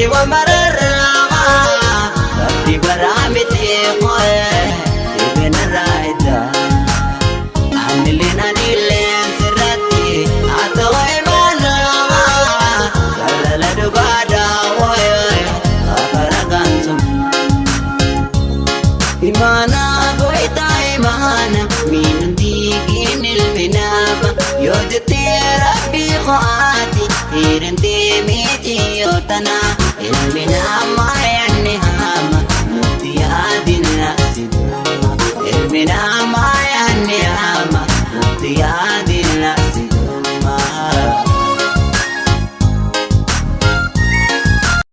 Dhiirri mararraa Rabbi baraa miti qo'ee dhibeenarraa iddaa. Anilleen anilleen sirratti haa ta'u imaanaa jaalala dhugaadhaa wayii kaafara gaansu. Imaanaa goitaa imaana miidhuun diigiin ilmi naama yoo jettee rabbii qo'aati hiirintee miti yoo tana ilmi namaa yaanni haama nuti yaadin asitu. Ilmi namaa yaanni haama nuti yaadin.